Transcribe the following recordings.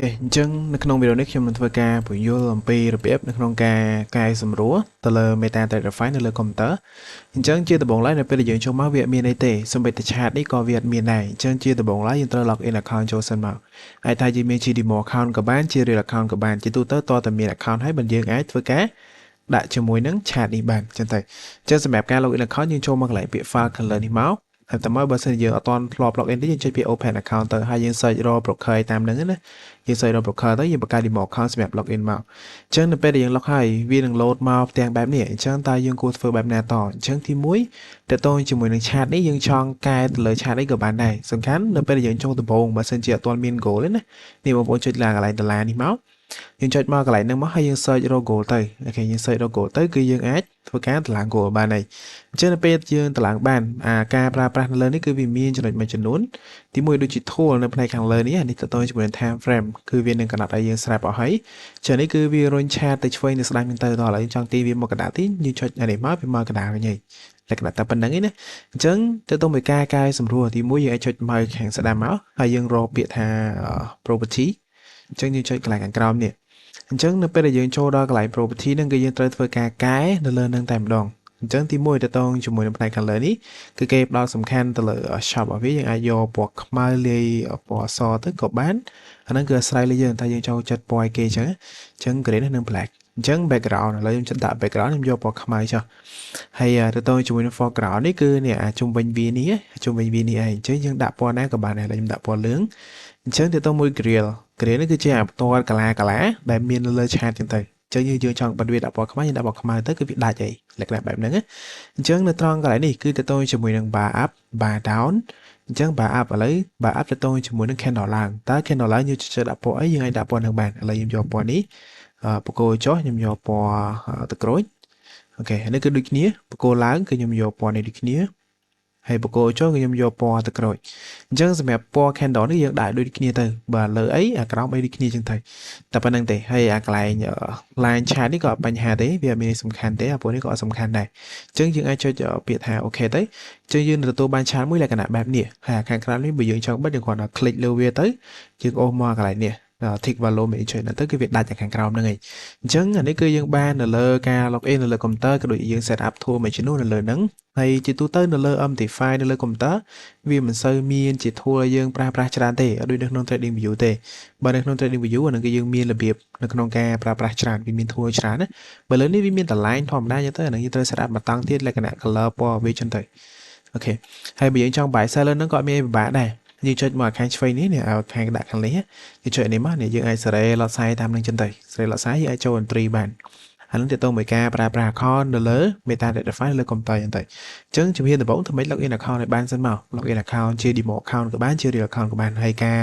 អញ្ចឹងនៅក្នុងវីដេអូនេះខ្ញុំនឹងធ្វើការពន្យល់អំពីរបៀបនៅក្នុងការកែសម្រួលទៅលើ MetaTrader 5នៅលើកុំព្យូទ័រអញ្ចឹងជាដំបូងឡើយនៅពេលដែលយើងចូលមកវាអត់មានអីទេសូម្បីតែ chart នេះក៏វាអត់មានដែរអញ្ចឹងជាដំបូងឡើយយើងត្រូវ log in account ចូលសិនមកហើយថាយើងមានជា demo account ក៏បានជា real account ក៏បានជាទូទៅតើតែមាន account ហើយបើយើងអាចធ្វើការដាក់ជាមួយនឹង chart នេះបានអញ្ចឹងទៅអញ្ចឹងសម្រាប់ការ log in account យើងចូលមកកន្លែងពាក្យ file color នេះមកហើយតែមកបើសិនជាយើងអត់ទាន់ធ្លាប់ log in ទេយើងចុចពាក្យ open account ទៅហើយយើង search រក broker តាមហ្នឹងណាយើង search រក broker ទៅយើងបង្កើត demo account សម្រាប់ log in មកអញ្ចឹងនៅពេលដែលយើង log ហើយវានឹង load មកផ្ទាំងបែបនេះអញ្ចឹងតើយើងគួរធ្វើបែបណាតអញ្ចឹងទី1តើតើជាមួយនឹង chart នេះយើងចង់កែទៅលើ chart នេះក៏បានដែរសំខាន់នៅពេលដែលយើងចូលដំបូងបើសិនជាអត់ទាន់មាន gold ទេណានេះបងប្អូនចុចឡើងកន្លែងដុល្លារនេះមកយើងចុចមកកន្លែងហ្នឹងមកហើយយើង search រក gold ទៅ OK យើង search រក gold ទៅគឺយើងអាចធ្វើការតម្លើង gold បានហើយអញ្ចឹងនៅពេលយើងតម្លើងបានអាការប្រើប្រាស់នៅលើនេះគឺវាមានចំណុចមួយចំនួនទីមួយដូចជា tool នៅផ្នែកខាងលើនេះអានេះតទៅជាមួយនឹង time frame គឺវានឹងកំណត់ឲ្យយើងស្រាប់អស់ហើយចឹងនេះគឺវារុញ chart ទៅឆ្វេងទៅស្ដាំទៅដល់ឥឡូវយើងចង់ទាញវាមកកណ្ដាលទីយើងចុចអានេះមកវាមកកណ្ដាលវិញហើយលក្ខណៈតែប៉ុណ្្នឹងឯណាអញ្ចឹងទៅទៅមួយការកែសម្រួលទីមួយយើងអាចចុចមកខាងស្ដាំមកហើយយើងរកពាក្យថា property អញ្ចឹងយើងចុចកន្លែងខាងក្រោមនេះអញ្ចឹងនៅពេលដែលយើងចូលដល់កន្លែង property ហ្នឹងគឺយើងត្រូវធ្វើការកែនៅលើនឹងតែម្ដងអញ្ចឹងទី1តទៅជាមួយនឹងផ្នែកខាងលើនេះគឺគេផ្ដោតសំខាន់ទៅលើ shape របស់វាយើងអាចយកពណ៌ខ្មៅលាយពណ៌អសទៅក៏បានអាហ្នឹងគឺអាស្រ័យលើយើងតែយើងចូលចិត្តពណ៌ឲ្យគេអញ្ចឹងអញ្ចឹង green និង black អញ្ចឹង background ឥឡូវខ្ញុំចិត្តដាក់ background ខ្ញុំយកពណ៌ខ្មៅចុះហើយទៅទៅជាមួយនឹង foreground នេះគឺនេះអាជុំវិញវានេះជុំវិញវានេះឯងអញ្ចឹងយើងដាក់ពណ៌ណាក៏បានដែរខ្ញុំដាក់ពណ៌លឿងអញ្ចឹងទៅទៅមួយ grill grill នេះគឺជាអាផ្ទាល់កាឡាកាឡាដែលមាននៅលើ chart អញ្ចឹងទៅអញ្ចឹងយើងយើងចង់បិទវាដាក់ពណ៌ខ្មៅយើងដាក់ពណ៌ខ្មៅទៅគឺវាដាច់អីលក្ខណៈបែបហ្នឹងណាអញ្ចឹងនៅត្រង់កន្លែងនេះគឺទៅទៅជាមួយនឹង bar up bar down អញ្ចឹង bar up ឥឡូវ bar up ទៅជាមួយនឹង candle ឡើងតើ candle ឡើងយើងចុចដាក់ពណ៌អីយើងអាចដាក់ពណ៌នឹងបានឥឡូវខ្ញុំយកពណ៌នេះបកគោចុះខ្ញុំយកពណ៌ទឹកក្រូច OK នេះគឺដូចគ្នាបកគោឡើងគឺខ្ញុំយកពណ៌នេះដូចគ្នាហើយបកគោចុះគឺខ្ញុំយកពណ៌ទឹកក្រូចអញ្ចឹងសម្រាប់ពណ៌ candle នេះយើងដាក់ដូចគ្នាទៅបាទលើអីអាក្រោមអីដូចគ្នាអញ្ចឹងទៅតែប៉ុណ្្នឹងទេហើយអាកន្លែង line chart នេះក៏អត់បញ្ហាទេវាអត់មានសំខាន់ទេអាពណ៌នេះក៏អត់សំខាន់ដែរអញ្ចឹងយើងអាចចុចពាក្យថា OK ទៅអញ្ចឹងយើងនឹងទទួលបាន chart មួយលក្ខណៈបែបនេះហើយខាងក្រៅនេះបើយើងចង់បិទយើងគ្រាន់តែ click លើវាទៅយើងអូសមកកន្លែងនេះ tick volume អីចុចទៅគឺវាដាច់តែខាងក្រោមហ្នឹងឯងអញ្ចឹងអានេះគឺយើងបាននៅលើការ log in នៅលើកុំព្យូទ័រក៏ដូចយើង set up tool មួយចំនួននៅលើហ្នឹងហើយជាទូទៅនៅលើ MT5 នៅលើកុំព្យូទ័រវាមិនសូវមានជា tool ឲ្យយើងប្រើប្រាស់ច្រើនទេអត់ដូចនៅក្នុង Trading View ទេបើនៅក្នុង Trading View អាហ្នឹងគឺយើងមានរបៀបនៅក្នុងការប្រើប្រាស់ច្រើនវាមាន tool ច្រើនណាបើលើនេះវាមានតែ line ធម្មតាអញ្ចឹងទៅអាហ្នឹងយើងត្រូវ set up មកតង់ទៀតលក្ខណៈ color ពណ៌វាចឹងទៅ OK ហើយបើយើងចង់ buy sell លើហ្នឹងក៏អត់មានពិបាកដែរយើងចុចមកខាងឆ្វេងនេះនេះឲ្យខាងដាក់ខាងនេះយើងចុចនេះមកនេះយើងអាចសេរី lot size តាមនឹងចឹងទៅសេរី lot size យើងអាចចូល entry បានអានឹងទាក់ទងមួយការប្រើប្រាស់ account នៅលើ MetaTrader 5លើកុំព្យូទ័រចឹងទៅអញ្ចឹងជំហានដំបូងធ្វើម៉េច login account ឲ្យបានសិនមក login account ជា demo account ក៏បានជា real account ក៏បានហើយការ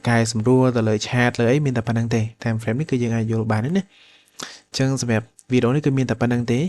កែសម្រួលទៅលើ chart លើអីមានតែប៉ុណ្្នឹងទេ time frame នេះគឺយើងអាចយល់បានណាអញ្ចឹងសម្រាប់វីដេអូនេះគឺមានតែប៉ុណ្្នឹងទេ។